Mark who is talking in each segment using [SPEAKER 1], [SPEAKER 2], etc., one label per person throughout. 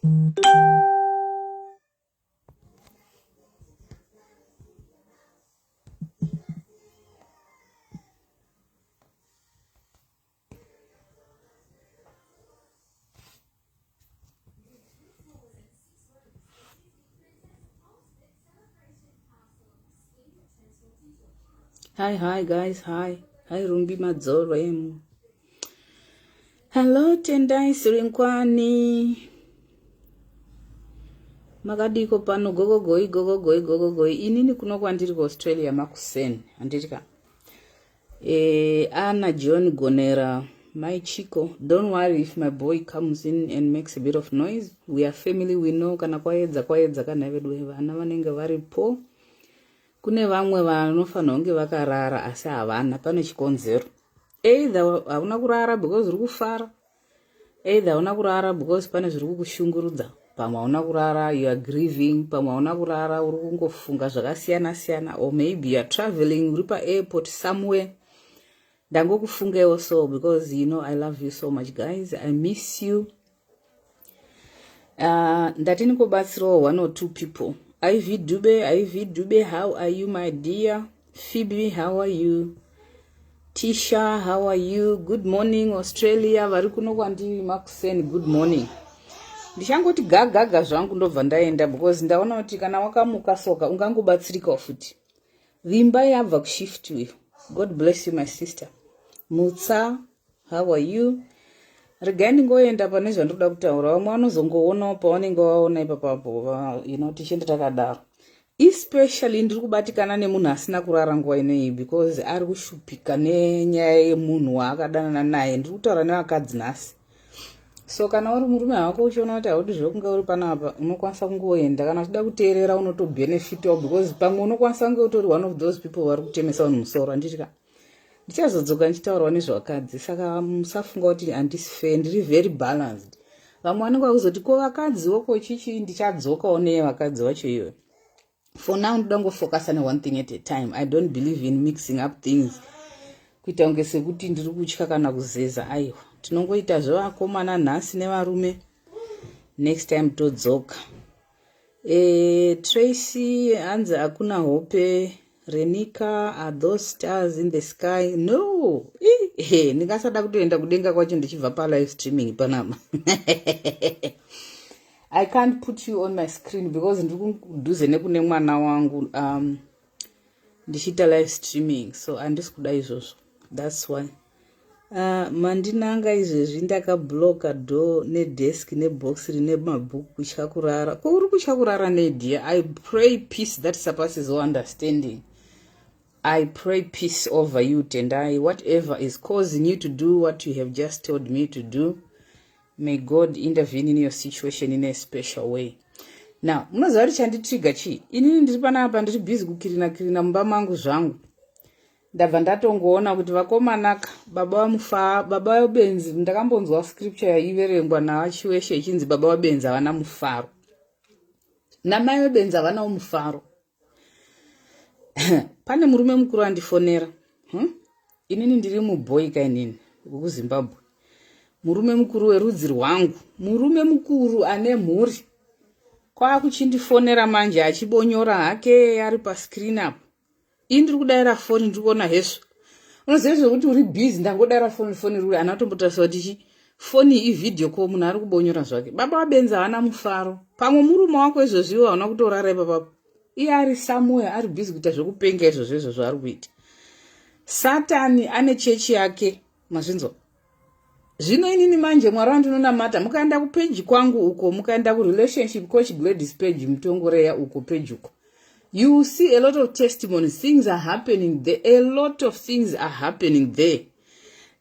[SPEAKER 1] Hi, hi guys, hi. Hi Rumbi Madzoro emu. Hello Tendai Sirinkwani. Makadiko pano gogogoi gogogoi gogogoi. Inini kuno kwandiri kuAustralia makuseni. Handiti ka. Anna John Gonera, my Chico. Don't worry if my boy comes in and makes a bit of noise. We are family, we know kana kwaedza kwaedza kana vedu vana vanenge varipo. Kune vamwe vanofanira kunge vakarara asi havana, pane chikonzero. Either hauna kurara because uri kufara, either hauna kurara because pane zviri kukushungurudza, pamwe hauna kurara you are grieving, pamwe hauna kurara uri kungofunga zvakasiyana siyana, or maybe you are traveling uri paairport somewhere. Ndangokufungewo so because you know I love you so much guys, I miss you. Ndati ndingobatsirawo one or two people. Iv Dube, Iv Dube, how are you my dear? Phoebe, how are you? Tisha, how are you? Good morning Australia, vari kuno kwandiri makuseni, good morning. Ndichangoti gagaga zvangu ndobva ndaenda because ndaona kuti kana wakamuka soka ungangobatsirikawo futi. Vimba yabva kushift uyo. God bless you my sister. Mutsa, how are you? Regai ndingoenda pane zvandoda kutaura, vamwe vanozongoonawo pavanenge vaona ipapapo, you know, tichienda takadaro. Especially ndiri kubatikana nemunhu asina kurara nguva inoyi because ari kushupika nenyaya yemunhu waakadanana naye. Ndiri kutaura nevakadzi nhasi. So kana uri murume hako uchiona kuti haudi zvekunge uri panapa, unokwanisa kungoenda. Kana uchida kuteerera unotobhenefitawo because pamwe unokwanisa kunge utori one of those people vari kutemesa vanhu musoro, handiti ka? Ndichazodzoka ndichitaurawo nezvevakadzi, saka musafunga kuti handisi fair, ndiri very balanced. Vamwe vanenge vakuzoti ko vakadziwo ko chichi, ndichadzokawo neyevakadzi vacho iyoyo. For now ndoda ngofocasa neone thing at a time. I don't believe in mixing up things kuita kunge sekuti ndiri kutya kana kuzeza. Aiwa, tinongoita zvevakomana nhasi nevarume, next time todzoka. Tracy hanzi hakuna hope. Renika, are those stars in the sky? No, ndingasada kutoenda kudenga kwacho ndichibva palive streaming panapa. I can't put you on my screen because ndiri kudhuze nekune mwana wangu ndichiita live streaming, so handisi kuda izvozvo, that's why. Mandinanga izvezvi ndakabloka door nedesk nebox rine mabhuku, kutya kurara. Ko uri kutya kurara nedear? I pray peace that surpasses all understanding. I pray peace over you, Tendai. Whatever is causing you to do what you have just told me to do, may God intervene in your situation in a special way. Now, munoziva kuti chanditriga chii? Inini ndiri panapa ndiri busy kukirina kirina mumba mangu zvangu. Ndabva ndatongoona kuti vakomanaka baba vamufa, baba vabenzi. Ndakambonzwa scripture yaiverengwa navachiweshe ichinzi baba vabenzi havana mufaro, namai vebenzi havanawo mufaro. Pane murume mukuru andifonera, Inini ndiri mubhoi kainini wekuZimbabwe, murume mukuru werudzi rwangu, murume mukuru ane mhuri, kwakuchindifonera manje achibonyora hake ari pascreen apo. Ini ndiri kudayira foni, ndiri kuona hezvo, unoziva zvekuti uri busy, ndangodayira foni, foni ruri ana tombotarisa kuti chi foni ivideo call, munhu ari kubonyora zvake. Baba vabenzi havana mufaro. Pamwe murume wako izvozvi iwe hauna kutorara ipapapo, iye ari somewhere ari busy kuita zvekupenga izvozvo izvozvo zvaari kuita. Satani ane chechi yake, mazvinzwa? Zvino inini manje Mwari wandinonamata, mukaenda kupeji kwangu uko, mukaenda kurelationship coach Gladys page, mutongoreya uko peji uko, you see a lot of testimonies. Things are happening there, a lot of things are happening there.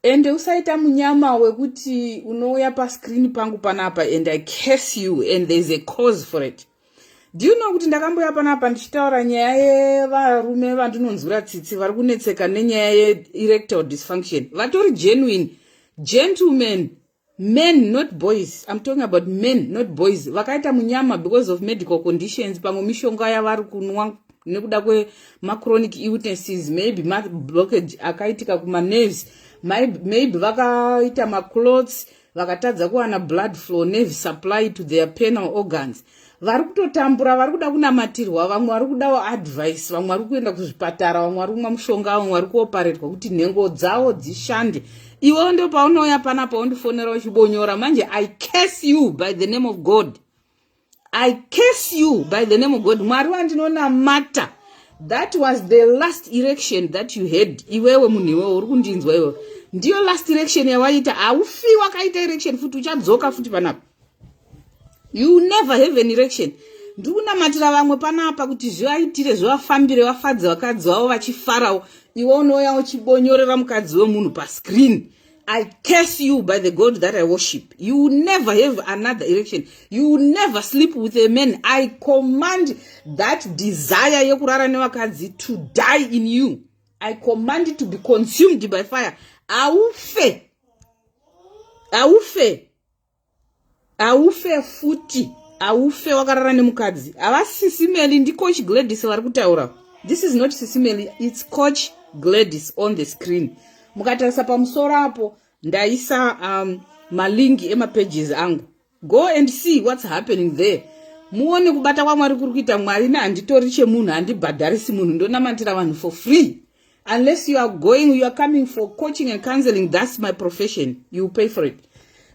[SPEAKER 1] Ende usaita munyama wekuti unouya pascreen pangu panapa and I curse you, and there's a cause for it. Do you know kuti ndakamboya panapa ndichitaura nyaya yevarume vandinonzwira tsitsi vari kunetseka nenyaya yeerectile dysfunction, vatori genuine gentlemen, men not boys, I'm talking about men not boys, vakaita munyama because of medical conditions, pamwe mishonga yavari kunwa nekuda kwemachronic illnesses, maybe mablockage akaitika kumanerves, maybe vakaita maclots. Vakatadza kuwana blood flow, nerve supply to their penile organs. Vari kutotambura, vari kuda kunamatirwa, vamwe vari kudawo advice, vamwe vari kuenda kuzvipatara, vamwe vari kumwa mushonga, vamwe vari kuoparetwa kuti nhengo dzavo dzishande. Iwewo ndo paunouya panapa undifonera uchibonyora. Manje I curse you by the name of God. I curse you by the name of God, Mwari wandinonamata. That was the last erection that you had. Iwewe munhu, iwewe uri kundinzwa iwewe, ndiyo last erection yawaita. Haufi wakaita erection futi. Uchadzoka futi panapa. You never have an erection. Ndiri kunamatira vamwe panapa kuti zvivaitire, zvivafambire, vafadze vakadzi vavo vachifarawo. Iwe unouya uchibonyorera mukadzi wemunhu pascreen. I curse you by the God that I worship. You will never have another erection. You will never sleep with a man. I command that desire yekurara nevakadzi to die in you. I command it to be consumed by fire. Aufe, aufe, aufe futi, aufe wakarara nemukadzi. Havasi Sis Melly, ndiCoach Gladys vari kutaura. This is not Sis Melly, it's Coach Gladys on the screen. Mukatarisa pamusoro apo, ndaisa malinks emapages angu. Go and see what's happening there, muone kubata kwaMwari kuri kuita. Mwari nehanditori chemunhu, handibhadharisi munhu, ndonamatira vanhu for free. Unless you are going, you are coming for coaching and counseling, that's my profession, you pay for it.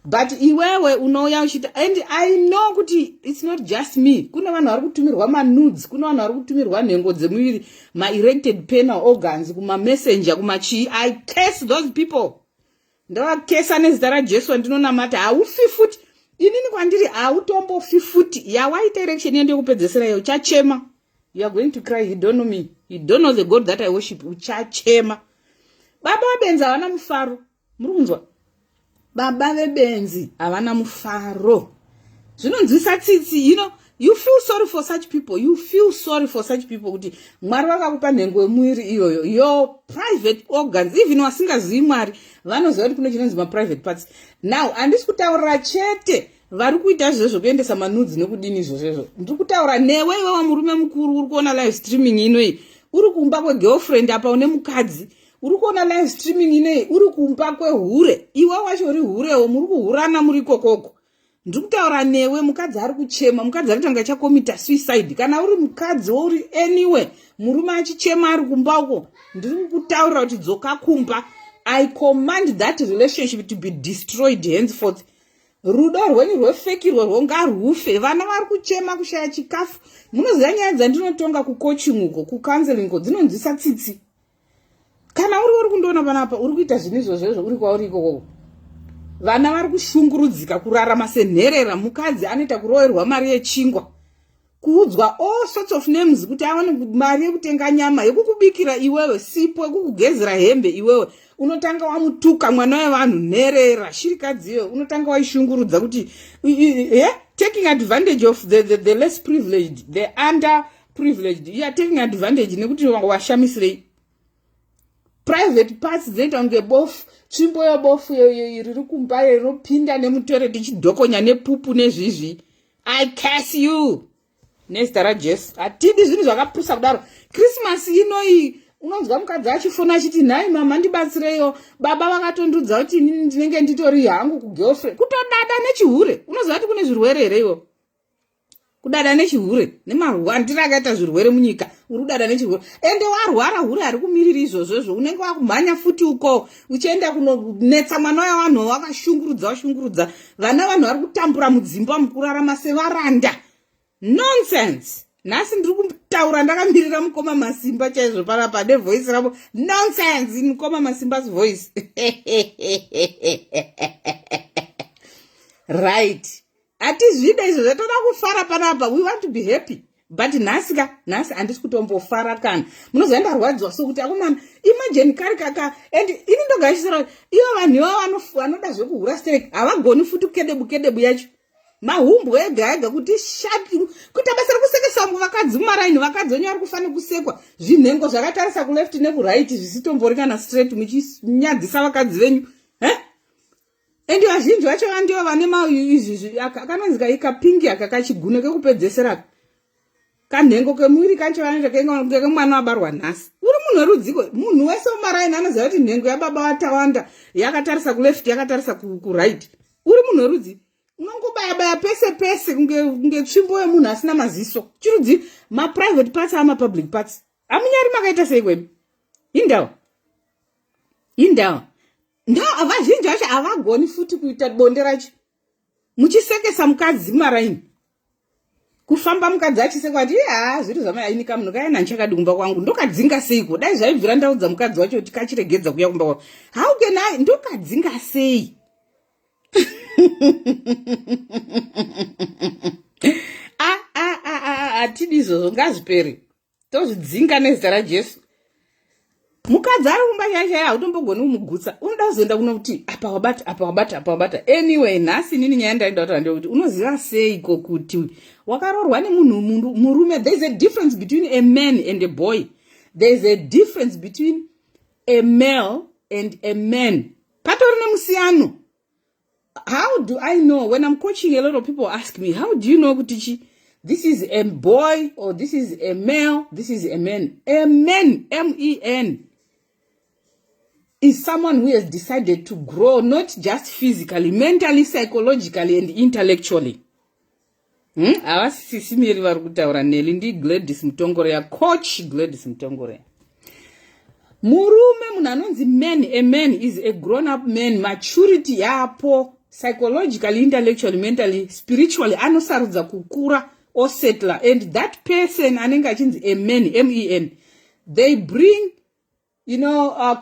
[SPEAKER 1] But iwewe unouya uchiita, and I know kuti it's not just me. Kune vanhu vari kutumirwa manudes, kune vanhu vari kutumirwa nhengo dzemuviri, maerected penile organs, kumamessenger, kumachii. I curse those people. Ndovakesa nezita raJesu andinonamata. Haufi futi. Inini kwandiri hautombofi futi. Yawaita erection yendo yekupedzesera iyo, uchachema. You are going to cry. You don't know me, you don't know the God that I worship. Uchachema. Baba vabenzi havana mufaro. Muri kunzwa? Baba vebenzi havana mufaro. Zvinonzwisa tsitsi. You feel sorry for such people. You feel sorry for such people kuti Mwari vakakupa nhengo yemuviri iyoyo, your private organs. Even vasingazivi Mwari vanoziva kuti kune chinonzi maprivate parts. Now handisi kutaurira chete vari kuita izvozvo zvokuendesa manudes nekudini izvozvezvo. Ndiri kutaura newe iwewa murume mukuru uri kuona live streaming inoi, uri kumba kwegirlfriend apa une mukadzi. Uri kuona live streaming inoi, uri kumba kwehure. Iwe wacho uri hurewo, muri kuhurana muri kokoko. Ndiri kutaura newe mukadzi ari kuchema, mukadzi ari kutanga achakomita suicide. Kana uri mukadzi wouri anyway, murume achichema ari kumba uko, ndiri kukutaurira kuti dzoka kumba. I command that relationship to be destroyed henceforth. Rudo rwenyu rwefekirwo rwongarufe. Vana vari kuchema kushaya chikafu. Munoziva nyaya dzandinotonga kucoaching uko, kucounseling uko, dzinonzwisa tsitsi. Kana uri kundiona panapa, uri kuita zvinhu izvozvo, uri kwauri ikokoko, vana vari kushungurudzika, kurarama senherera. Mukadzi anoita kuroverwa mari yechingwa, kuudzwa all sorts of names kuti awane mari yekutenga nyama yekukubikira iwewe, sipo yekukugezera hembe iwewe. Unotanga wamutuka mwana wevanhu, nherera, shirikadzi iwe, unotanga waishungurudza kuti yeah, taking advantage of the less privileged, the under privileged. You are taking advantage nekuti washamisirei. Private parts dzinoita kunge bofu, tsvimbo yebofu riri kumba rinopinda nemutoilet ichidhokonya nepupu nezvizvi. I curse you nezita raJesu. Hatidi zvinhu zvakapusa kudaro. Christmas inoi, unonzwa mukadzi achifona achiti, "Nhai mama, ndibatsireiwo. Baba vakatondudza kuti inini ndinenge nditori hangu kugirlfriend." Kutodada nechihure. Unoziva kuti kune zvirwere here iwo? Kudada nechihure nemarwandiro akaita zvirwere munyika, uri kudada nechihure. Ende warwara hure hari kumiriri izvozvozvo. Unenge wakumhanya futi uko uchienda kunonetsa mwana wevanhu, wakashungurudza, washungurudza vana. Vanhu vari kutambura mudzimba, mukurarama sevaranda. Nonsense. Nhasi ndiri kutaura ndakamirira mukoma Masimba chaizvo panapa nevoice ravo. Nonsense, mukoma Masimba's voice, right? Hatizvide izvo. Zvatoda kufara panapa. We want to be happy, but nhasi ka, nhasi handisi kutombofara kana. Munoziva ndarwadziwa sokuti akomana, imagine kari kaka. And ini ndogachisira ivo vanhu ivavo vanoda zvekuhura sterek, havagoni futi kedebu kedebu yacho, mahumbwe ega ega, kuti shati kuita basa rekusekesa vakadzi mumaraini. Vakadzi venyu vari kufanira kusekwa, zvinhengo zvakatarisa kuleft nekuright, zvisitombori kana straight, muchinyadzisa vakadzi venyu. And vazhinji vacho vandivo vane maizvizvi akanonzi kaikapingi aka kachiguno kekupedzesera kanhengo kemuviri kacho, vanoita kemwana wabarwa nhasi. Uri munhu werudziko? Munhu wese wemaraini anoziva kuti nhengo yababa watawanda yakatarisa kuleft, yakatarisa kuright. Uri munhu werudzi unongobaya baya pese pese kunge tsvimbo yemunhu asina maziso. Chirudzi maprivate parts amapublic parts. Hamunyari makaita sei kwemi? Indawa. Indawa. Ndo vazhinji vacho havagoni futi kuita bonde racho. Muchisekesa mukadzi maraini. Kufamba mukadzi achisekwa ati haa zviri zvamai kamunhu kaya nanchakadi kumba kwangu ndokadzinga seiko? Dai zvaibvira ndaudza mukadzi wacho kuti kachiregedza kuya kumba kwangu. How can I ndokadzinga sei? Hatidi izvozvo, ngazvipere, tozvidzinga nezita raJesu. Mukadzi ari kumba chai chai, hautombogoni kumugutsa. Unoda kuzoenda kunokuti apa wabata, apa wabata, apa wabata. Anyway, nhasi inini nyaya ndaida kutaura ndeyekuti unoziva seiko kuti wakaroorwa nemunhu murume. There is a difference between a man and a boy. There is a difference between a male and a man. Patori nemusiyano. How do I know? When I'm coaching, a lot of people ask me, "How do you know kuti chi this is a boy or this is a male, this is a man?" A man, men, is someone who has decided to grow, not just physically, mentally, psychologically and intellectually. Havasi Mary vari kutaura neli, ndiGladys Mutongoreya, Coach Gladys Mutongoreya. Murume, munhu anonzi man, a man is a grown up man. Maturity yapo psychologically, intellectually, mentally, spiritually. Anosarudza kukura, osettler, and that person anenge achinzi a man, men, they bring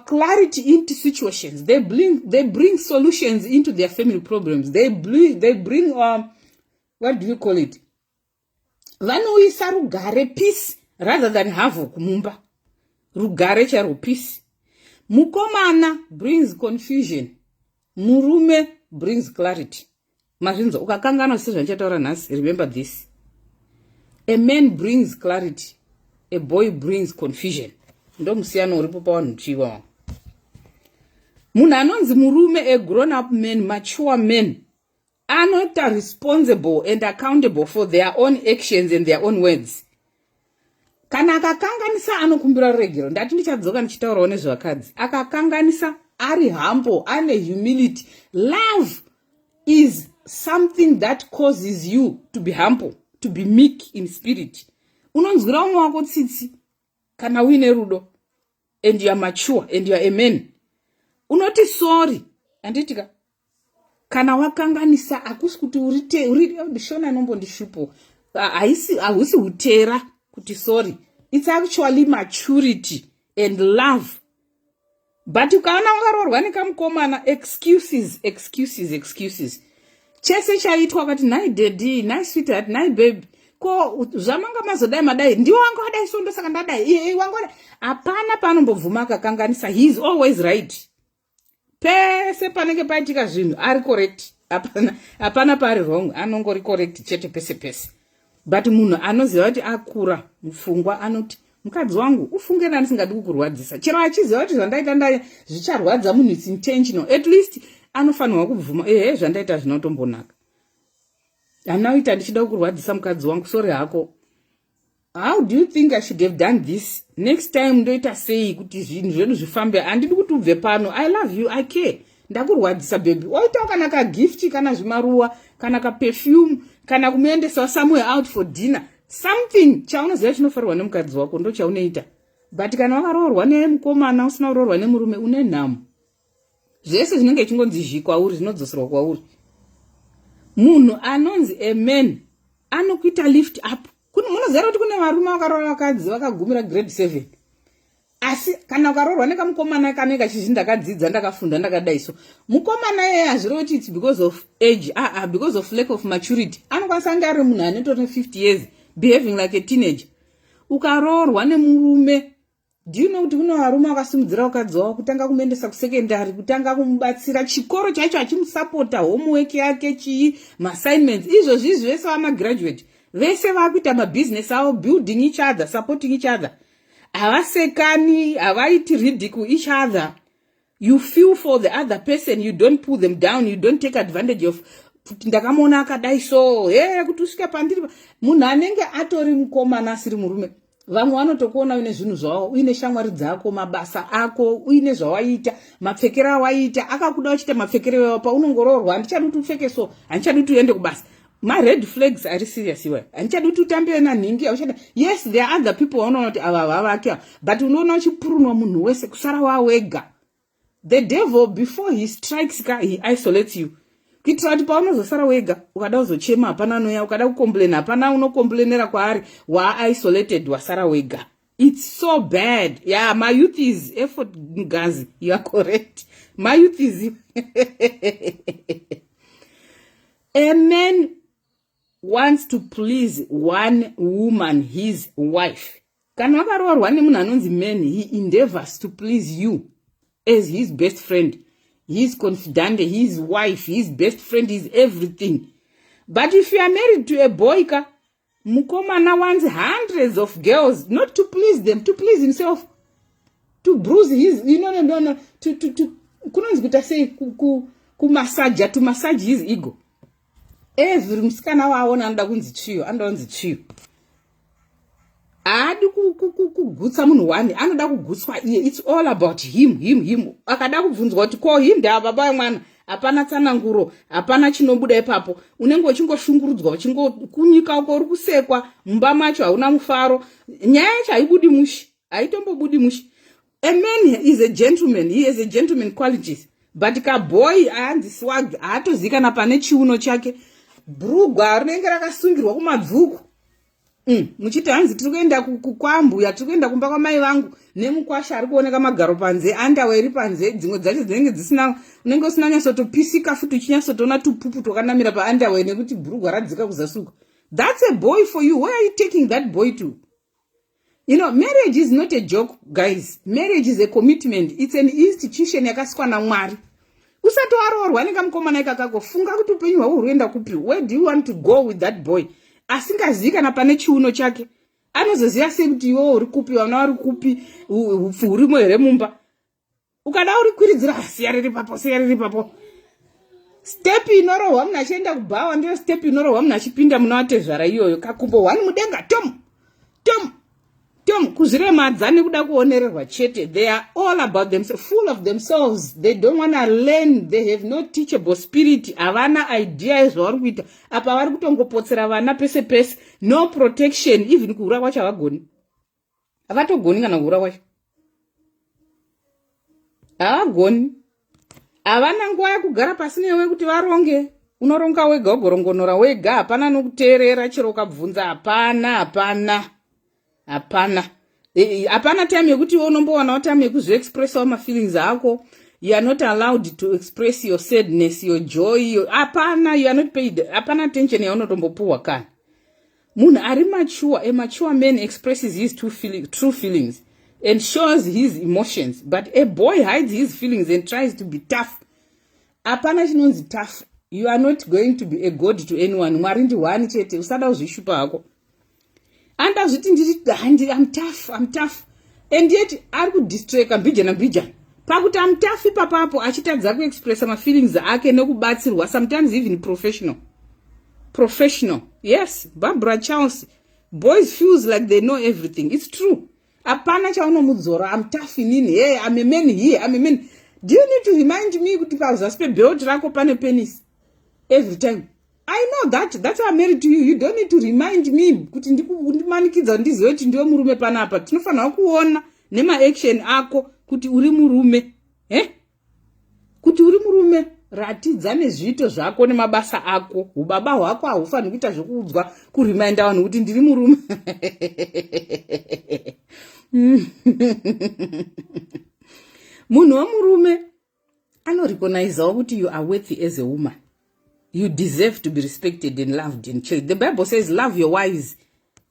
[SPEAKER 1] clarity into situations. They bring solutions into their family problems. They bring, what do you call it, vanouyisa rugare, peace rather than havoc mumba, rugare chairwo, peace. Mukomana brings confusion, murume brings clarity. Mazvinzwa? Ukakanganwa sezvandichataura nhasi, remember this: a man brings clarity, a boy brings confusion. Ndo musiyano uripo pavanhu chiva. Munhu anonzi murume, a grown up man, mature man, anoita responsible and accountable for their own actions and their own words. Kana akakanganisa, anokumbira ruregero. Ndati ndichadzoka ndichitaurawo nezvevakadzi. Akakanganisa, ari humble, ane humility. Love is something that causes you to be humble, to be meek in spirit. Unonzwira umwe wako tsitsi kana uine rudo and you are mature and you are a man. Unoti sorry, handitika? Kana wakanganisa, hakusi kuti uri shona inombondishupo, hausi utera kuti sorry. It's actually maturity and love. But ukaona wakaroorwa nekamukomana, excuses, excuses, excuses. Chese chaitwa akati, "Nhai daddy, nhai sweetheart, nhai baby, ko zvamanga mazodai madai, ndiwo wanga wadai, so ndosaka ndadai wanga." Hapana paanombobvuma akakanganisa. He is always right. Pese panenge paitika zvinhu, ari correct. Hapana, hapana paari wrong, anongori correct chete pese pese. But munhu anoziva kuti akura mupfungwa anoti, "Mukadzi wangu, ufunge ndandisingadi kukurwadzisa." Chero achiziva kuti zvandaita ndaya zvicharwadza munhu, it's intentional, at least anofanirwa kubvuma, "Ehe, zvandaita zvinotombonaka, handina kuita ndichida kukurwadzisa, mukadzi wangu, sorry hako. How do you think I should have done this? Next time ndoita sei kuti zvinhu zvedu zvifambe? Handidi kuti ubve pano. I love you, I care. Ndakurwadzisa, baby." Oitawo kana kagift, kana zvimaruwa, kana kaperfume, kana kumuendesawo somewhere out for dinner, something chaunoziva chinofarirwa nemukadzi wako, ndo chaunoita. But kana wakaroorwa nemukomana, usina kuroorwa nemurume, une nhamo. Zvese zvinenge chingonzi zhi kwauri, zvinodzoserwa kwauri. Munhu anonzi a man anokuita lift up. Munoziva kuti kune varume vakaroora vakadzi vakagumira grade 7, asi kana ukaroorwa nekamukomana kanenge kachizvi, "Ndakadzidza, ndakafunda, ndakadai," so mukomana iyeye hazvirevi kuti it's because of age, aa, because of lack of maturity. Anokwanisa kunge ari munhu anotori 50 years behaving like a teenager. Ukaroorwa nemurume, do you know kuti kune varume vakasimudzira vakadzi wavo, kutanga kumuendesa kusekendari, kutanga kumubatsira chikoro chaicho, achimusapota homework yake, chii, maassignments, izvozvi vese vamagraduate, vese vakuita mabhizinesi avo, building each other, supporting each other. Havasekani, havaiti ridicule each other. You feel for the other person, you don't pull them down, you don't take advantage of kuti ndakamuona akadai, so he kuti usvike pandiri. Munhu anenge atori mukomana asiri murume. Vamwe vanotokuona uine zvinhu zvavo, uine shamwari dzako, mabasa ako, uine zvawaiita, mapfekero awaiita. Akakuda uchiita mapfekero iwayo. Paunongoroorwa, handichadi kuti upfeke so, handichadi kuti uende kubasa. Mared flags ari serious iwayo. Handichadi kuti utambe nanhingi, auchada. Yes, there are other people vaunoona kuti ava havavake, but unoona uchipurunwa munhu wese, kusara wawega. The devil, before he strikes ka, he isolates you kuitira kuti paunozosara wega, ukada kuzochema hapana anoya, ukada kucomplaina hapana unocomplainera kwaari. Waaisolated, wasara wega. It's so bad. Yeah, my youth is effort ngazi. You are correct, my youth is. A man wants to please one woman, his wife. Kana wakaroorwa nemunhu anonzi man, he endeavors to please you as his best friend, his confidante, his wife, his best friend, his everything. But if you are married to a boy ka, mukomana wants hundreds of girls, not to please them, to please himself, to bruise his, you know, no, to kunonzi kuita sei, kumasaja, to massage his ego. Every musikana waaona anoda kunzi tsviyo, anoda kunzi tsviyo. Haadi kugutsa munhu one, anoda kugutswa iye. It's all about him, him, him. Akada kubvunzwa kuti ko him ndaa baba vemwana, hapana tsananguro, hapana chinobuda ipapo. Unenge uchingoshungurudzwa, uchingokunyika uko uri kusekwa, mumba macho hauna mufaro. Nyaya yacho haibudi mushi, haitombobudi mushi. A man is a gentleman, he has a gentleman qualities, but kaboy aanzi swag, haatozivi kana pane chiuno chake. Bhurugwa rinenge rakasungirwa kumabvuku. Muchiti hanzi tiri kuenda kwambuya, tiri kuenda kumba kwamai vangu, nemukwasha ari kuoneka magaro panze, underwear iri panze, dzimwe dzacho dzinenge dzisina, unenge usina nyatsotopisika futi, uchinyatsotoona tupupu twakanamira paunderwear nekuti bhurugwa radzika kuzasuka. That's a boy for you. Where are you taking that boy to? Marriage is not a joke, guys. Marriage is a commitment. It's an institution yakasikwa naMwari. Usati waroorwa nekamukomana ikakako, funga kuti upenyu hwako huri kuenda kupi. Where do you want to go with that boy asingazivi kana pane chiuno chake? Anozoziva sei kuti iwewo uri kupi, vana vari kupi, upfu hurimo here mumba? Ukada uri kwiridzira, siya riri papo, siya riri papo. Step inorohwa munhu achienda kubhawa ndiyo step inorohwa munhu achipinda muna watezvara iyoyo. Kakumbo one mudenga, tom tom tom, kuzviremadza nekuda kuonererwa chete. They are all about themselves, full of themselves. They don't wanna learn. They have no teachable spirit. Havana idea yezvavari kuita apa. Vari kutongopotsera vana pese pese. No protection. Even kuhura kwacho havagoni, havatogoni kana kuhura kwacho havagoni. Havana nguva yekugara pasi newe kuti varonge. Unoronga wega, ugorongonora wega. Hapana nokuteerera, chero ukabvunza hapana, hapana, hapana. Hapana time yekuti iwe unombowanawo time yekuzviexpressawo mafeelings ako. You are not allowed to express your sadness, your joy. Hapana, you are not paid, hapana attention yaunotombopuhwa. Kana munhu ari mature, a mature man expresses his true feelings and shows his emotions, but a boy hides his feelings and tries to be tough. Hapana chinonzi tough. You are not going to be a god to anyone. Mwari ndihwani chete. Usada kuzvishupa hako. Anda zviti ndiri, I'm tough, I'm tough, and yet ari kudistracta mbijana mbijana. Pakuti I'm tough ipapapo, achitadza kuexpressa mafeelings ake nekubatsirwa, sometimes even professional, professional. Yes, Barbara Charles, boys feels like they know everything. It's true. Hapana chaunomudzora. I'm tough inini. Hey, I'm a man here, I'm a man. Do you need to remind me kuti pazasi pebelt rako pane penis every time? I know that. That's why I'm married to you. You don't need to remind me kuti ndimanikidza ndizive kuti ndiwe murume panapa. Tinofanira kuona nemaaction ako kuti uri murume, eh? Kuti uri murume, ratidza nezviito zvako nemabasa ako. Ubaba hwako haufaniri kuita zvekuudzwa, kurimainda vanhu kuti ndiri murume. Munhu wemurume anorecognizawo kuti you are worthy as a woman. You deserve to be respected and loved and cherished. The Bible says, "Love your wives,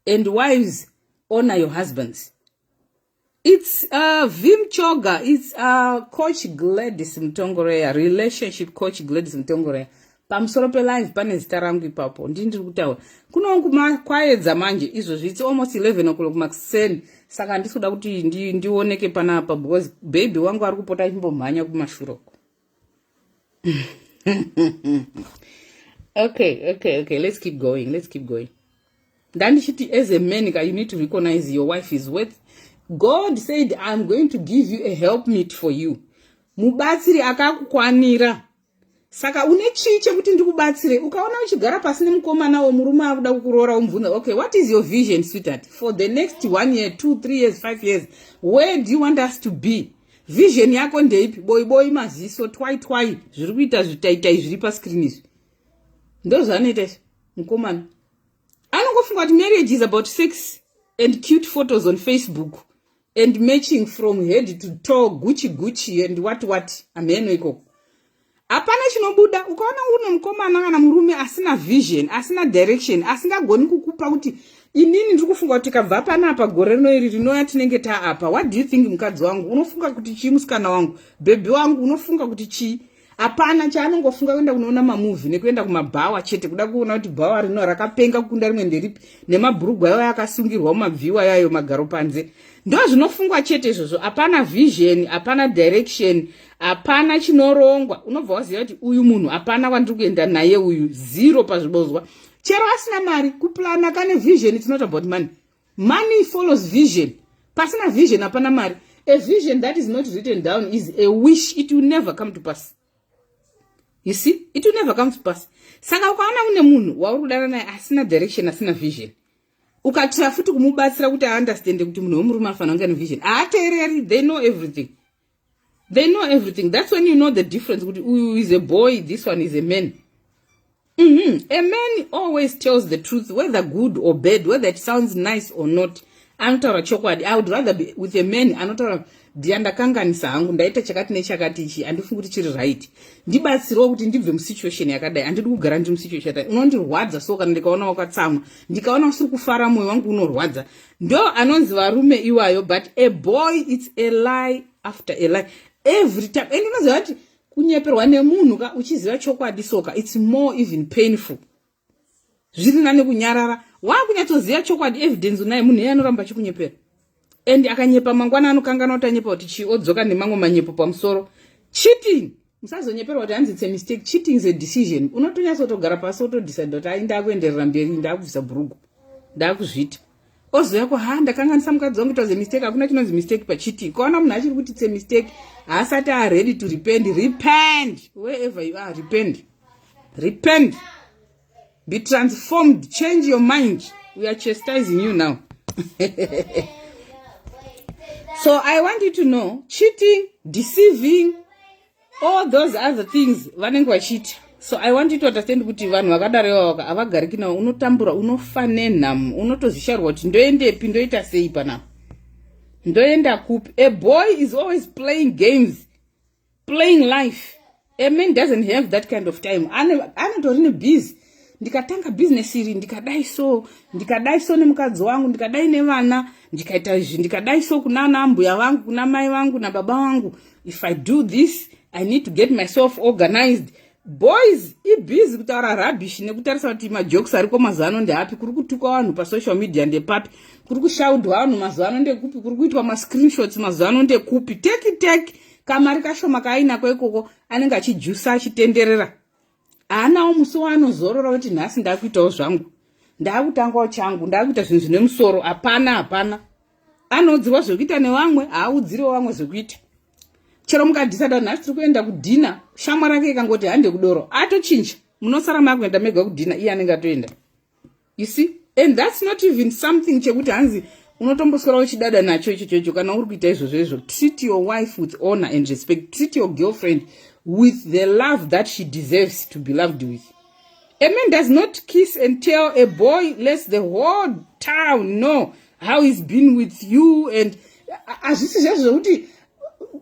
[SPEAKER 1] and wives, honor your husbands." It's Vim Choga. It's Coach Gladys Mutongoreya, relationship coach Gladys Mutongoreya. Pamusoro pelive pane zita rangu ipapo, ndini ndiri kutaura. Kunongu kwaedza manje izvozvi. It's almost 11 o'clock makuseni, saka handisi kuda kuti ndioneke panapa because baby wangu ari kupota achimbomhanya kumashure uko. Okay, let's keep going, let's keep going. Ndandichiti as a man ka, you need to recognize your wife is worth. God said, "I'm going to give you a helpmeet for you," mubatsiri akakukwanira. Saka une chii chekuti ndikubatsire? Ukaona uchigara pasi nemukomana wemurume akuda kukuroora, umubvunza, "Okay, what is your vision, sweetheart, for the next one year, 2, 3 years, 5 years? Where do you want us to be? Vision yako ndeipi?" Boiboi, maziso twai twai, zviri kuita zvitaitai zviri pascreen izvi, ndo zvaanoita izvi. Mukomana anongofunga kuti marriage is about sex and cute photos on Facebook and matching from head to toe, Gucci Gucci and what what. Amheno ikoko hapana chinobuda. Ukaona une mukomana kana murume asina vision, asina direction, asingagoni kukupa kuti inini ndiri kufunga kuti tikabva panapa gore rino iri rinouya tinenge taapa, what do you think, mukadzi wangu? Unofunga kuti chii, musikana wangu, baby wangu? Unofunga kuti chii? Hapana chaanongofunga. Kuenda kunoona mamovie nekuenda kumabhawa chete, kuda kuona kuti bhawa rino rakapenga kukunda rimwe nderipi, nemabhurugwa ayo akasungirwa mumabviwa yayo magaro panze. Ndo zvinofungwa chete izvozvo. Hapana vision, hapana direction, hapana chinorongwa. Unobva waziva kuti uyu munhu hapana kwandiri kuenda naye, uyu zero pazvibozwa. Chero asina mari, kuplana kane vision. It's not about money. Money follows vision. Pasina vision hapana mari. A vision that is not written down is a wish. It will never come to pass. You see, it will never come to pass. Saka ukaona une munhu wauri kudana naye asina direction, asina vision, ukatira futi kumubatsira kuti aunderstande kuti munhu wemurume afanira kunge nevision, haateereri. They know everything, they know everything. That's when you know the difference kuti uyu is a boy, this one is a man. A man always tells the truth, whether good or bad, whether it sounds nice or not. Anotaura chokwadi. I would rather be with a man anotaura, "Dear, ndakanganisa hangu, ndaita chakati nechakati, ichi handifungi kuti chiri right. Ndibatsirewo kuti ndibve musituation yakadai. Handidi kugara ndiri musituation yakadai. Unondirwadza so kana ndikaona wakatsamwa, ndikaona usiri kufara, mwoyo wangu unorwadza." Ndo anonzi varume iwayo. But a boy, it's a lie after a lie every time. And unoziva kuti kunyeperwa nemunhu ka uchiziva chokwadi soka, it's more even painful. Zviri nane kunyarara. Waakunyatsoziva chokwadi, evidence unaye, munhu iye anoramba achikunyepera. And akanyepa mangwana anokanganwa kuti anyepa kuti chii, odzoka nemamwe manyepo pamusoro. Cheating, musazonyeperwa kuti hanzi it's a mistake. Cheating is a decision. Unotonyatsotogara pasi wotodecide kuti ai, ndakuenderera mberi, ndakubvisa bhurugu, ndakuzviita. Ozoya ko, "Ha, ndakanganisa mukadzi wangu, it was a mistake." Hakuna chinonzi mistake pacheating. Kaona munhu achiri kuti it's a mistake, haasati aready to repent. Repent wherever you are. Repent, repent, be transformed, change your mind. We are chastising you now. So I want you to know, cheating, deceiving, all those other things vanenge vachiita. So I want you to understand kuti vanhu vakadaro ivavaka havagariki navo. Unotambura, unofa nenhamu, unotozvisharwa kuti ndoendepi, ndoita sei panapa, ndoenda kupi. A boy is always playing games, playing life. A man doesn't have that kind of time. Anotori nebusy. Ndikatanga bhizinesi iri, ndikadai so, ndikadai so nemukadzi wangu, ndikadai nevana, ndikaita izvi, ndikadai so kuna ana ambuya vangu, kuna mai vangu nababa vangu, if I do this, I need to get myself organized. Boys ibusy kutaura rubbish nekutarisa kuti majokes ariko mazuva ano ndeapi, kuri kutukwa vanhu pasocial media ndepapi, kuri kushaudwa vanhu mazuva ano ndekupi, kuri kuitwa mascreenshots mazuva ano ndekupi. Teki teki, kamari kashoma kaainako ikoko, anenge achijusa, achitenderera. Haanawo musi waanozorora kuti nhasi ndakuitawo zvangu, ndaakutangawo changu, ndaakuita zvinhu zvine musoro. Hapana, hapana. Anoudzirwa zvekuita nevamwe, haaudziriwo vamwe zvekuita. Chero mukadecida nhasi tiri kuenda kudinner, shamwari rake ikangoti hande kudoro, atochinja. Munosara makuenda mega kudinner, iye anenge atoenda. You see, and that's not even something chekuti hanzi unotomboswera uchidada nacho ichochocho kana uri kuita izvozvo izvo. Treat your wife with honor and respect. Treat your girlfriend with the love that she deserves to be loved with. A man does not kiss and tell. A boy lets the whole town know how he's been with you, and hazvisi zvezvo zvekuti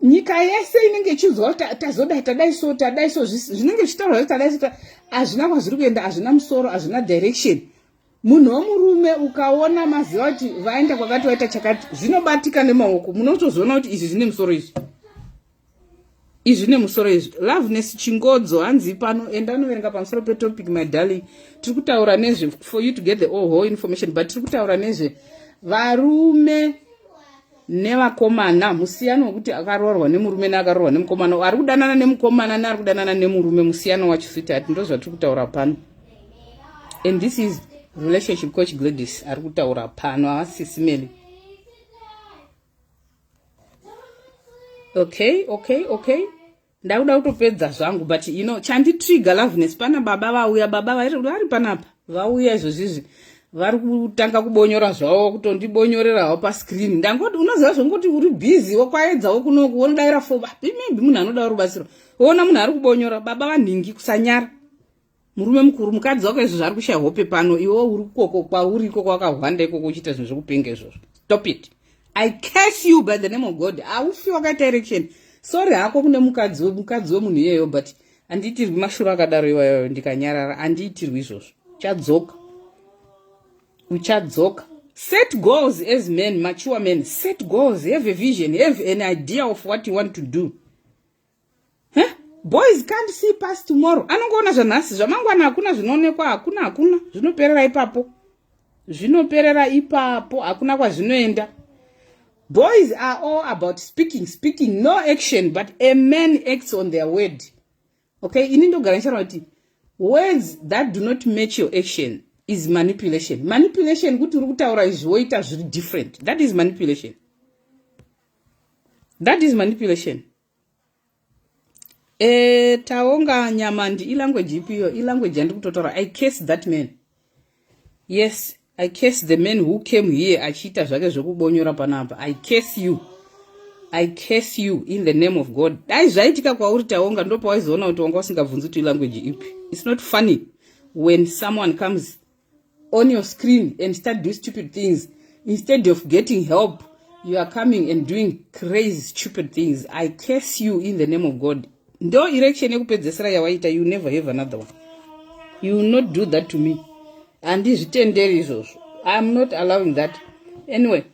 [SPEAKER 1] nyika yese inenge ichinzwa kuti tazodai, tadai so, tadai so. Zvinenge zvichitaurwa kuti tadai so, hazvina kwazviri kuenda, hazvina musoro, hazvina direction. Munhu wemurume ukaona maziva kuti vaenda kwakati, waita chakati, zvinobatika nemaoko. Munotozoona kuti izvi zvine musoro, izvi, izvi zvine musoro izvi. Loveness Chingodzo, hanzi pano enda anoverenga pamusoro petopic. My darling, tiri kutaura nezve, for you to get the all whole information, but tiri kutaura nezve varume nevakomana, musiyano wekuti akaroorwa nemurume neakaroorwa nemukomana, ari kudanana nemukomana neari kudanana nemurume, musiyano wacho, sweetheart. Ndo zvatiri kutaura pano. And this is Relationship coach Gladys ari kutaura pano, havasisi Meli. Okay, ndakuda kutopedza zvangu, but you know chanditrigger, Loveness, pana baba vauya. Baba vari panapa, vauya izvozvizvi, vari kutanga kubonyora zvavo, kutondibonyorerawo pascreen. Ndangoti unoziva zvongoti uri busy, wokwaedzawo kunoku, wonodayira fo, maybe munhu anoda rubatsiro, woona munhu ari kubonyora. Baba vanhingi, kusanyara, murume mukuru, mukadzi wako izvo zvari kushaya hope pano, iwe uri koko kwauri ikoko wakahwanda ikoko uchiita zvinhu zvekupenga izvozvo. Stop it. I curse you by the name of God. Haufi wakaita erection. Sorry hako kune mukadzi wemunhu iyeyo, but handiitirwi mashuro akadaro iwayoyo ndikanyarara. Handiitirwi izvozvo. Uchadzoka, uchadzoka. Set goals as men, mature men. Set goals, have a vision, have an idea of what you want to do, huh? Boys can't see past tomorrow. Anongoona zvanhasi, zvamangwana hakuna zvinoonekwa, hakuna, hakuna. Zvinoperera ipapo, zvinoperera ipapo, hakuna kwazvinoenda. Boys are all about speaking, speaking, no action, but a man acts on their word, okay? Ini ndogara ndichara kuti words that do not match your action is manipulation. Manipulation kuti uri kutaura izvi, woita zviri different. That is manipulation, that is manipulation. Taonga Nyamandi, ilanguage ipi iyo? Ilanguage yandiri kutotaura. I curse that man. Yes, I curse the man who came here achiita zvake zvekubonyora panapa. I curse you, I curse you in the name of God. Dai zvaitika kwauri, Taonga, ndopawaizoona kuti wanga usingabvunzi kuti ilanguage ipi. It's not funny when someone comes on your screen and start doing stupid things. Instead of getting help, you are coming and doing crazy stupid things. I curse you in the name of God. Ndo erection yekupedzesera yawaita. You never have another one. You will not do that to me. Handizvitenderi izvozvo. I am not allowing that. Anyway,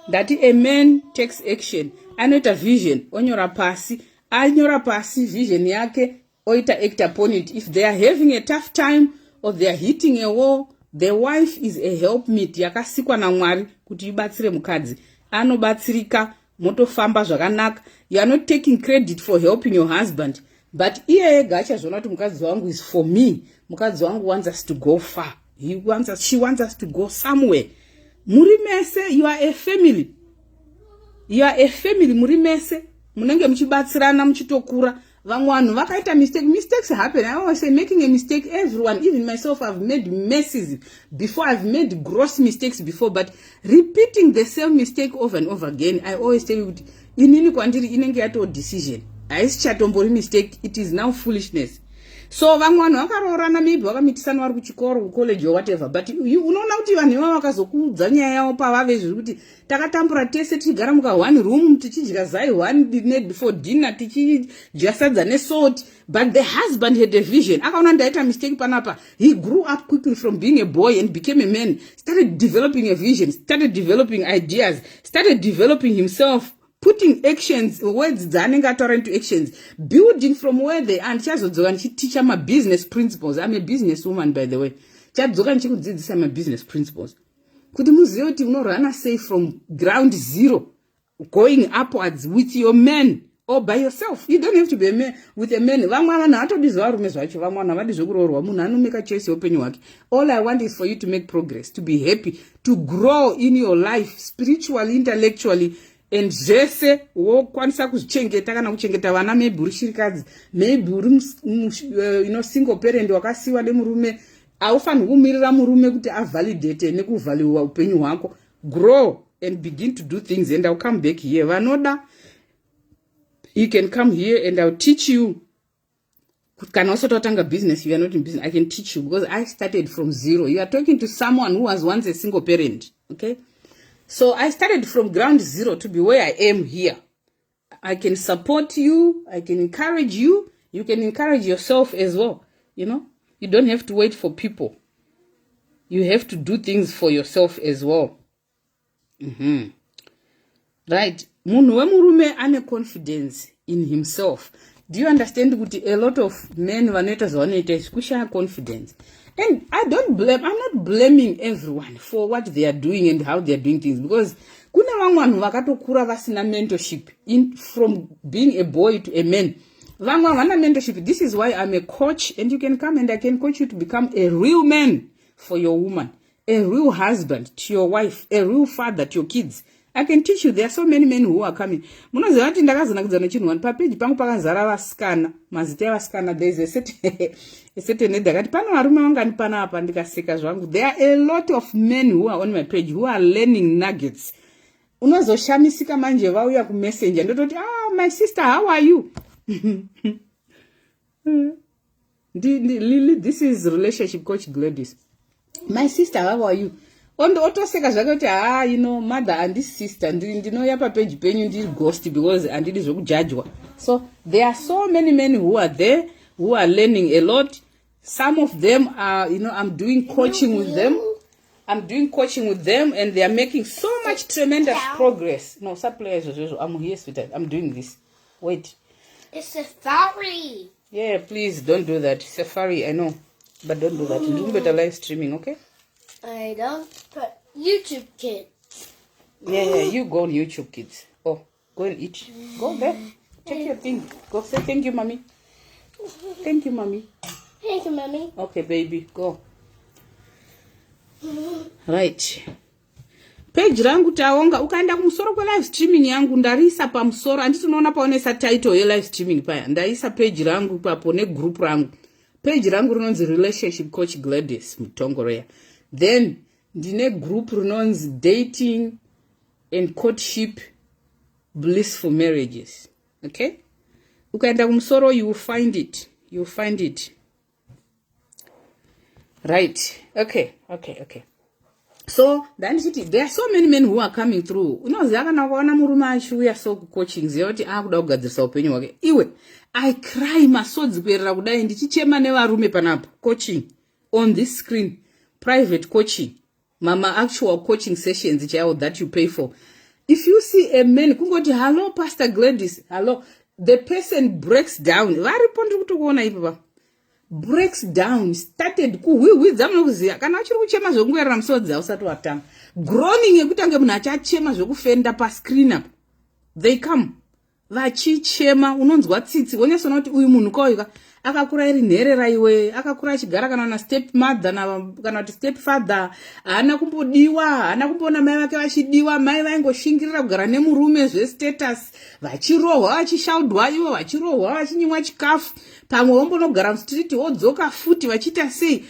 [SPEAKER 1] ndati a man takes action. Anoita vision, onyora pasi, anyora pasi vision yake, oita act upon it. If they are having a tough time or they are hitting a wall, the wife is a help meet yakasikwa naMwari kuti ibatsire mukadzi. Anobatsirika, motofamba zvakanaka. You are not taking credit for helping your husband, but iye ega achazviona kuti mukadzi wangu is for me, mukadzi wangu wants us to go far. He wants us, she wants us to go somewhere. Muri mese, you are a family, you are a family. Muri mese munenge muchibatsirana, muchitokura. Vamwe vanhu vakaita mistake. Mistakes happen. I always say making a mistake, everyone, even myself, I've made messes before, I've made gross mistakes before, but repeating the same mistake over and over again, I always tell you kuti inini kwandiri inenge yatoo decision, haisi chatombori mistake. It is now foolishness. So vamwe vanhu vakaroorana, maybe vakamitisana vari kuchikoro, kucollege or whatever, but unoona kuti vanhu ivavo vakazokuudza nyaya yavo pavave zviri kuti takatambura tese tichigara muka one room, tichidya zai one for dinner, tichidya sadza nesalt, but the husband had a vision. Akaona ndaita mistake panapa. He grew up quickly from being a boy and became a man, started developing a vision, started developing ideas, started developing himself, putting actions, words dzaanenge ataura into actions, building from where they are. Ndichazodzoka ndichiticha mabusiness principles. I'm a business woman, by the way. Chadzoka ndichikudzidzisa mabusiness principles kuti muzive kuti unorana sei from ground zero going upwards with your man or by yourself. You don't have to be a man with a man. Vamwe vanhu hatodi zvevarume zvacho, vamwe vanhu havadi zvekuroorwa. Munhu anomeka choice yeupenyu hwake. All I want is for you to make progress, to be happy, to grow in your life spiritually, intellectually and zvese. Wokwanisa kuzvichengeta kana kuchengeta vana. Maybe uri shirikadzi, maybe uri single parent, wakasiyiwa nemurume. Haufaniri kumirira murume kuti avalidate nekuvaluewa upenyu hwako. Grow and begin to do things, and I'll come back here. Vanoda, you can come here and I'll teach you. Kana usati watanga business, you are not in business, I can teach you because I started from zero. You are talking to someone who was once a single parent, okay? So I started from ground zero to be where I am here. I can support you, I can encourage you, you can encourage yourself as well. You don't have to wait for people. You have to do things for yourself as well. Right, munhu wemurume ane confidence in himself. Do you understand kuti a lot of men vanoita zvavanoita izvi kushaya confidence? And I don't blame, I'm not blaming everyone for what they are doing and how they are doing things, because kune vamwe vanhu vakatokura vasina mentorship from being a boy to a man. Vamwe havana mentorship. This is why I'm a coach, and you can come and I can coach you to become a real man. for your woman, a real husband to your wife, a real father to your kids. I can teach you. There are so many men who are coming. Munoziva kuti ndakazonakidza nechinhu wani, papeji pangu pakazara vasikana, mazita evasikana. There is a certain ndakati pano varume vangani panapa, ndikaseka zvangu. There are a lot of men who are on my page who are learning nuggets. Unozoshamisika manje vauya kumessenger, ndototi, "Ah, my sister, how are you?" Lily, this is Relationship Coach Gladys. "My sister, how are you?" Otoseka zvake kuti, "Ha, mother, handisi sister, ndinouya papeji penyu ndiri ghost because handidi zvokujajwa." So there are so many men who are there who are learning a lot. Some of them are, I'm doing coaching with them. I'm doing coaching with them and they are making so much tremendous progress. No, saplay izvozvo izvo. I'm here, sweetheart. I'm doing this. Wait.
[SPEAKER 2] It's safari.
[SPEAKER 1] Yeah, please don't do that. Safari, I know, but don't do that. Ndiri kumboita live streaming, okay?
[SPEAKER 2] I don't put YouTube Kids.
[SPEAKER 1] Yeah, you go on YouTube Kids. Oh, go and eat. Go there. Take your thing. Go say thank you, Mommy. Thank you, Mommy.
[SPEAKER 2] Thank you, Mommy.
[SPEAKER 1] Okay, baby, go. Right. Page rangu, Taonga, ukaenda kumusoro kwelive streaming yangu, ndariisa pamusoro. Handiti unoona paonoisa title yelive streaming paya? Ndaisa page rangu ipapo negroup rangu. Page rangu rinonzi Relationship Coach Gladys Mutongoreya. Then ndine group rinonzi Dating and Courtship, Blissful Marriages. Okay, ukaenda kumusoro you will find it, you will find it. Right, okay. So ndandichiti there are so many men who are coming through. Unoziva kana ukaona murume achiuya so kucoaching, ziva kuti akuda kugadzirisa upenyu hwake. Iwe, I cry masodzi kuyerera kudai ndichichema nevarume panapo. Coaching on this screen, private coaching, mama, actual coaching sessions chaiwo that you pay for. If you see a man kungoti, "Hello, Pastor Gladys, hello," the person breaks down. Varipo, ndiri kutokuona ipopa. Breaks down, started kuhwihwidza. Munokuziva kana uchiri kuchema zvekungoerera musodzi, hausati watanga. Groaning yekutange munhu achachema zvekufenda pascreen apo. They come vachichema, unonzwa tsitsi, wonyatsoona kuti uyu munhu kauyu akakura iri nherera. Iwe, akakura achigara kana nastep mother kana kuti step father. Haana kumbodiwa, haana kumboona mai vake vachidiwa. Mai vaingoshingirira kugara nemurume zvestatus, vachirohwa, vachishaudwa, ivo vachirohwa, vachinyimwa chikafu. Pamwe wombonogara mustreet, wodzoka futi, vachiita sei.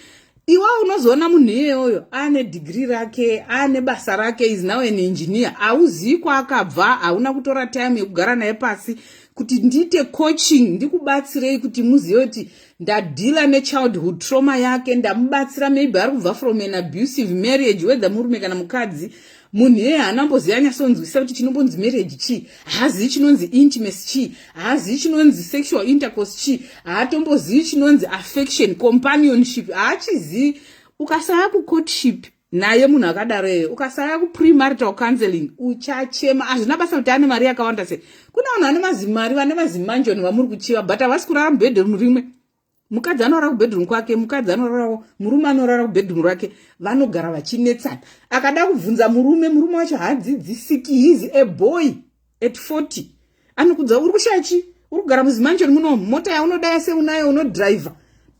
[SPEAKER 1] Iwe unozoona munhu iyeyoyo ane dhigiri rake, ane basa rake, is now an engineer. Hauzivi kwaakabva. Hauna kutora time yekugara naye pasi kuti ndiite coaching, ndikubatsirei kuti muzive kuti ndadeala nechildhood trauma yake, ndamubatsira. Maybe ari kubva from an abusive marriage, whether murume kana mukadzi. Munhu iyeye haanamboziva anyatsonzwisisa kuti chinombonzi marriage chii. Haazivi chinonzi intimacy chii, haazivi chinonzi sexual intercourse chii, haatombozivi chinonzi affection, companionship, haachizivi. Ukasaya kucourtship naye munhu akadaro iyoyo, ukasaya kupremarital counseling, uchachema. Hazvina basa kuti ane mari yakawanda sei. Kuna vanhu vane mazimari, vane mazimanjoni vamuri kuchiva, but havasi kurara mubedroom rimwe. Mukadzi anorara kubedroom kwake, mukadzi anorarawo, murume anorara kubedroom rake. Vanogara vachinetsana. Akada kubvunza murume, murume wacho haadzidzisiki. He's a boy at 40, anokudza, "Uri kushaya chi? Uri kugara muzimanjoni muno, mota yaunoda yase unayo, unodhiraivha,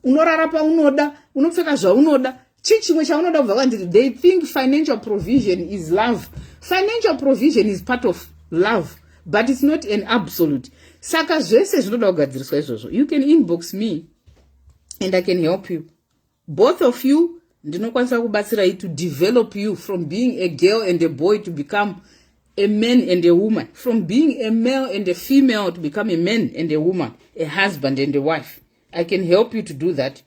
[SPEAKER 1] unorara paunoda, unopfeka zvaunoda. Chii chimwe chaunoda kubva kwandiri?" They think financial provision is love. Financial provision is part of love, but it's not an absolute. Saka zvese zvinoda kugadziriswa izvozvo. You can inbox me and I can help you, both of you. Ndinokwanisa kubatsirai to develop you from being a girl and a boy to become a man and a woman, from being a male and a female to become a man and a woman, a husband and a wife. I can help you to do that.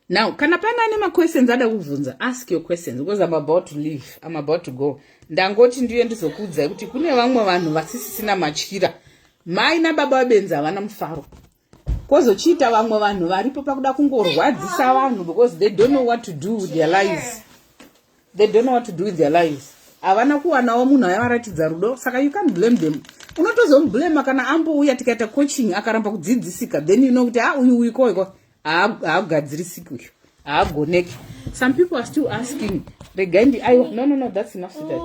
[SPEAKER 1] Now kana pane ane maquestions ada kubvunza, ask your questions because I'm about to leave, I'm about to go. Ndangoti ndiye ndizokuudzai kuti kune vamwe vanhu vasisisina matyira. Mai nababa vabenzi havana mufaro. Kwozochiita vamwe vanhu varipo pakuda kungorwadzisa vanhu because they don't know what to do with their lives. They don't know what to do with their lives. Havana kuwanawo munhu aivaratidza rudo, saka you can't blame them. Unotozomublema kana ambouya tikaita coaching, akaramba kudzidzisika. Then you know kuti a uyu uyu koiko haagadzirisiki, uyu haagoneki. Some people are still asking. Regai ndi, aiwa, no, that's enough, sweetheart.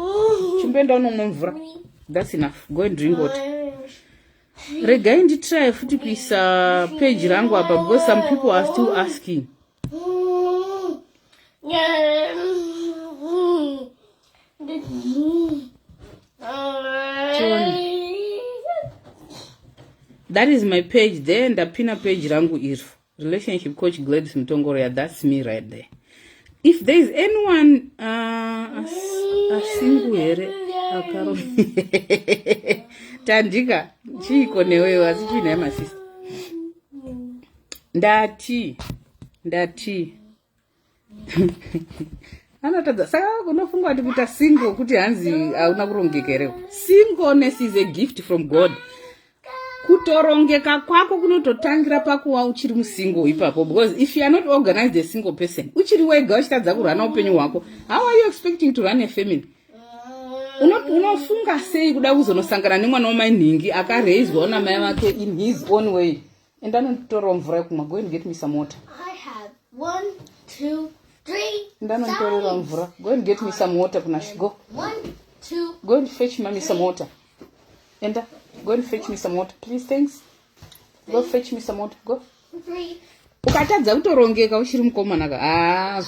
[SPEAKER 1] Chimboenda unomwa mvura. That's enough, go and drink water. Regai nditry futi kuisa page rangu apa because some people are still asking. Tione. That is my page there. Ndapina page rangu iro, Relationship Coach Gladys Mutongoro. That's me right there. If there is anyone asingle here akaro tandika chiiko neweyo, asi chiinai masista. Ndati anotadza. Saka unofunga kuti kuita single kuti hanzi hauna kurongeka here? Singleness is a gift from God. Kutorongeka kwako kunototangira pakuva uchiri musingle ipapo, because if you are not organized, a single person uchiri wega, uchitadza kurana upenyu hwako, how are you expecting to run a family? Unofunga sei kuda kuzonosangana nemwana wamainhingi akareizwawo namai vake in his own way? Enda notorawo mvura yekumwa. Go and get me some water.
[SPEAKER 2] I have one, two, three
[SPEAKER 1] Ndanotorera
[SPEAKER 2] sides.
[SPEAKER 1] mvura. Go and get me some water. Kunashi, go.
[SPEAKER 2] One, two,
[SPEAKER 1] Go and fetch mommy some water. Enda, go and fetch me some water, please. Thanks. Go fetch me some water, go.
[SPEAKER 2] Three.
[SPEAKER 1] Ukatadza kutorongeka uchiri mukomana ka, haa,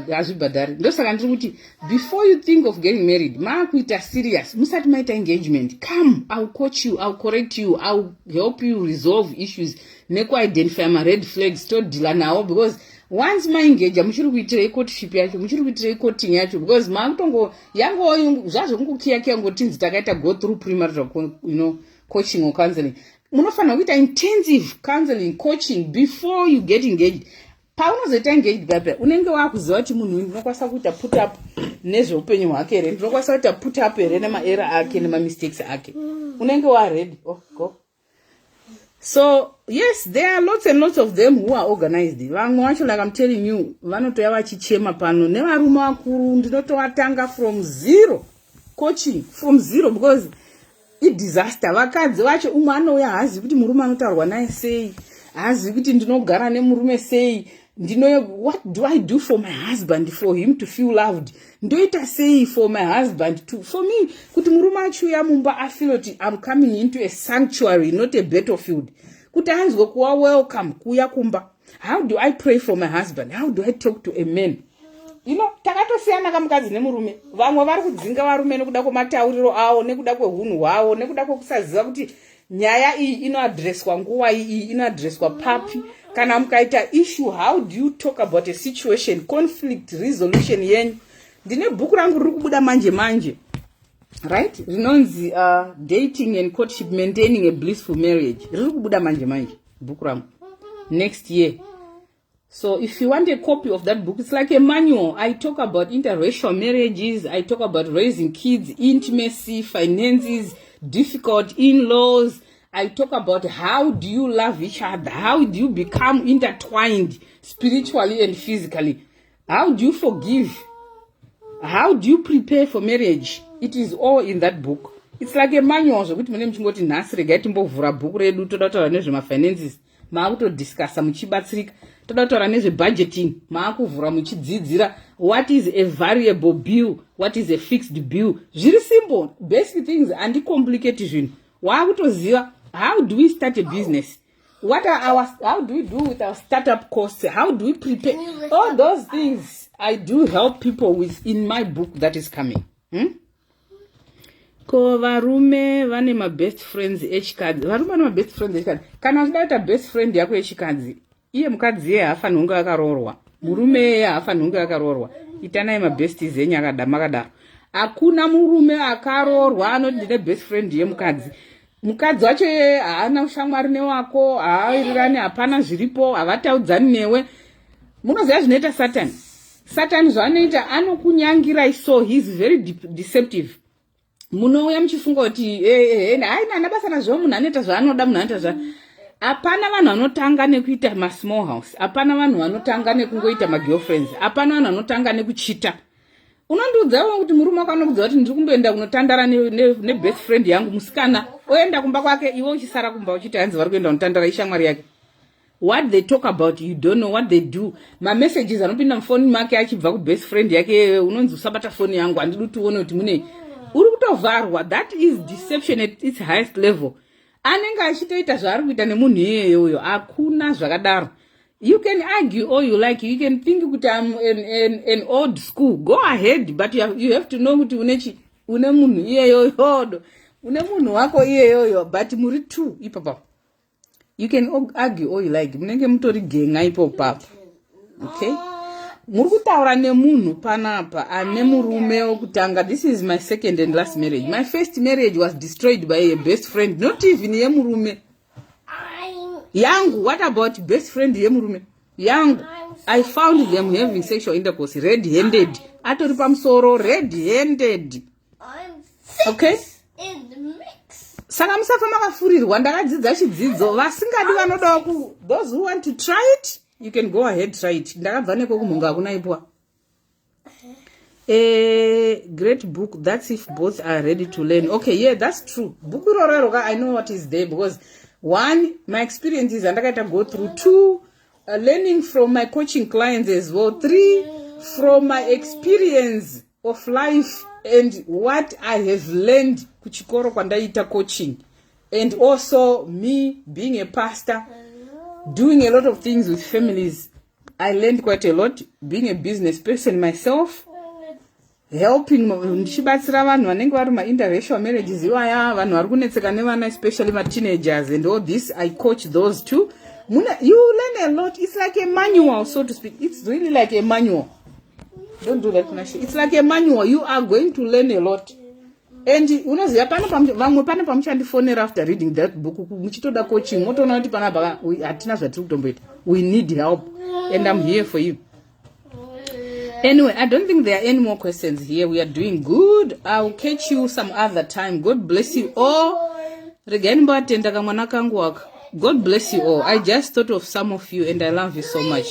[SPEAKER 1] hazvibhadhari. Ndosaka ndiri kuti before you think of getting married, maakuita serious musati maita engagement, come, I'll coach you, I'll correct you, I'll help you resolve issues nekuidentify mared flags, todeala nawo, because once maengaja, muchiri kuitirei courtship yacho? Muchiri kuitirei courting yacho? Because maakutongo yango zvazvo kungokiyakiya ngotinzi takaita go through premarital coaching or counseling. Munofanira kuita intensive counseling, coaching before you get engaged. Paunozoita engaged papa, unenge wakuziva kuti munhu uyu ndinokwanisa kuita put up nezveupenyu hwake here? Ndinokwanisa kuita put up here nemaerror ake, nemamistakes ake? Unenge waready. Oh, go. So yes, there are lots and lots of them who are organized. Vamwe vacho, like I'm telling you, vanotoya vachichema pano nevarume vakuru. Ndinotovatanga from zero, coaching from zero, because idisaster. Vakadzi vacho, umwe anouya haazivi kuti murume anotaurwa naye sei, haazivi kuti ndinogara nemurume sei, ndino what do I do for my husband for him to feel loved? Ndoita sei for my husband to, for me kuti murume achiuya mumba afeel kuti I'm coming into a sanctuary, not a battlefield, kuti anzwe kuva welcome kuuya kumba? How do I pray for my husband? How do I talk to a man? Takatosiyana kamukadzi nemurume. Vamwe vari kudzinga varume nekuda kwematauriro avo, nekuda kwehunhu hwavo, nekuda kwekusaziva kuti nyaya iyi inoadreswa nguva iyi, inoadreswa papi. Kana mukaita issue, how do you talk about a situation? Conflict resolution yenyu. Ndine bhuku rangu riri kubuda manje manje, right, rinonzi Dating and Courtship: Maintaining a Blissful Marriage. Riri kubuda manje manje bhuku rangu next year. So if you want a copy of that book, it's like a manual. I talk about interracial marriages, I talk about raising kids, intimacy, finances, difficult in-laws. I talk about how do you love each other, how do you become intertwined spiritually and physically, how do you forgive, how do you prepare for marriage. It is all in that book. It's like a manual zvekuti mune muchingoti, "Nhasi regai timbovhura bhuku redu, toda kutaura nezvemafinances," maakutodiscussa muchibatsirika. Toda kutaura nezvebudgeting, maakuvhura muchidzidzira what is a variable bill, what is a fixed bill. Zviri simple, basic things, handicomplicate zvinhu. Waakutoziva how do we start a business, what are our how do we do with our startup costs, how do we prepare. All those things I do help people with in my book that is coming, Ko varume vane mabest friends echikadzi? Varume vane mabest friends echikadzi? Kana uchida kuita best friend yako yechikadzi, iye mukadzi iye haafaniri kunge akaroorwa, murume iye haafaniri kunge akaroorwa. Itanai mabesties enyu akada makadaro. Hakuna murume akaroorwa anoti, "Ndine best friend yemukadzi." Mukadzi wacho iye haana ushamwari newako, haawirirani, hapana zviripo, havataudzani newe. Munoziva zvinoita Satani? Satani zvaanoita, anokunyangirai. So he is very deceptive. Munouya muchifunga kuti haina ana basa nazvo, munhu anoita zvaanoda, munhu anoita zva. Hapana vanhu vanotanga nekuita masmall house, hapana vanhu vanotanga nekungoita magirlfriends, hapana vanhu vanotanga nekuchita. Unondiudzawo kuti murume wako anokudza kuti, "Ndiri kumboenda kunotandara nebest friend yangu musikana," oenda kumba kwake, iwe uchisara kumba uchiti hanzi vari kuenda kunotandara, ishamwari yake. What they talk about, you don't know what they do. Mamessages anopinda mufoni make achibva kubest friend yake, unonzi, "Usabata foni yangu, handidi kuti uone kuti mune uri kutovharwa." That is deception at its highest level. Anenge achitoita zvaari kuita nemunhu iyeyoyo. Hakuna zvakadaro. You can argue all you like. You can think kuti I'm an old school. Go ahead, but you have to know kuti une chi une munhu iyeyoyodo, une munhu wako iyeyoyo, but muri two ipapapo. You can argue all you like, munenge mutori genga ipopapo. Okay, muri kutaura nemunhu panapa ane murume wokutanga. This is my second and last marriage. My first marriage was destroyed by a best friend, not even yemurume yangu. What about best friend yemurume yangu? I found them having sexual intercourse red handed, atori pamusoro, red handed. Okay. Saka musafa makafurirwa. Ndakadzidza chidzidzo. Vasingadi vanodawo ku, those who want to try it, you can go ahead, try it. Ndakabva neko kumhunga hakunaipwa. A great book. That's if both are ready to learn. Okay, yeah, that's true. Bhuku iroro ka, I know what is there because, one, my experiences andakaita go through, two, learning from my coaching clients as well, three, from my experience of life and what I have learned kuchikoro kwandaita coaching, and also me being a pastor, doing a lot of things with families. I learned quite a lot being a business person myself, helping, ndichibatsira vanhu vanenge vari mainterracial marriages iwaya, vanhu vari kunetseka nevana, especially mateenagers and all this. I coach those too. Muna, you learn a lot. It's like a manual, so to speak. It's really like a manual. Don't do that, Kunashe. It's like a manual. You are going to learn a lot. And unoziva pano vamwe pane pamuchandifonera after reading that book, muchitoda coaching, motoona kuti panapa hatina zvatiri kutomboita. We need help and I'm here for you. Anyway, I don't think there are any more questions here. We are doing good. I'll catch you some other time. God bless you all. Regai ndimboatenda kamwana kangu aka. God bless you all. I just thought of some of you and I love you so much.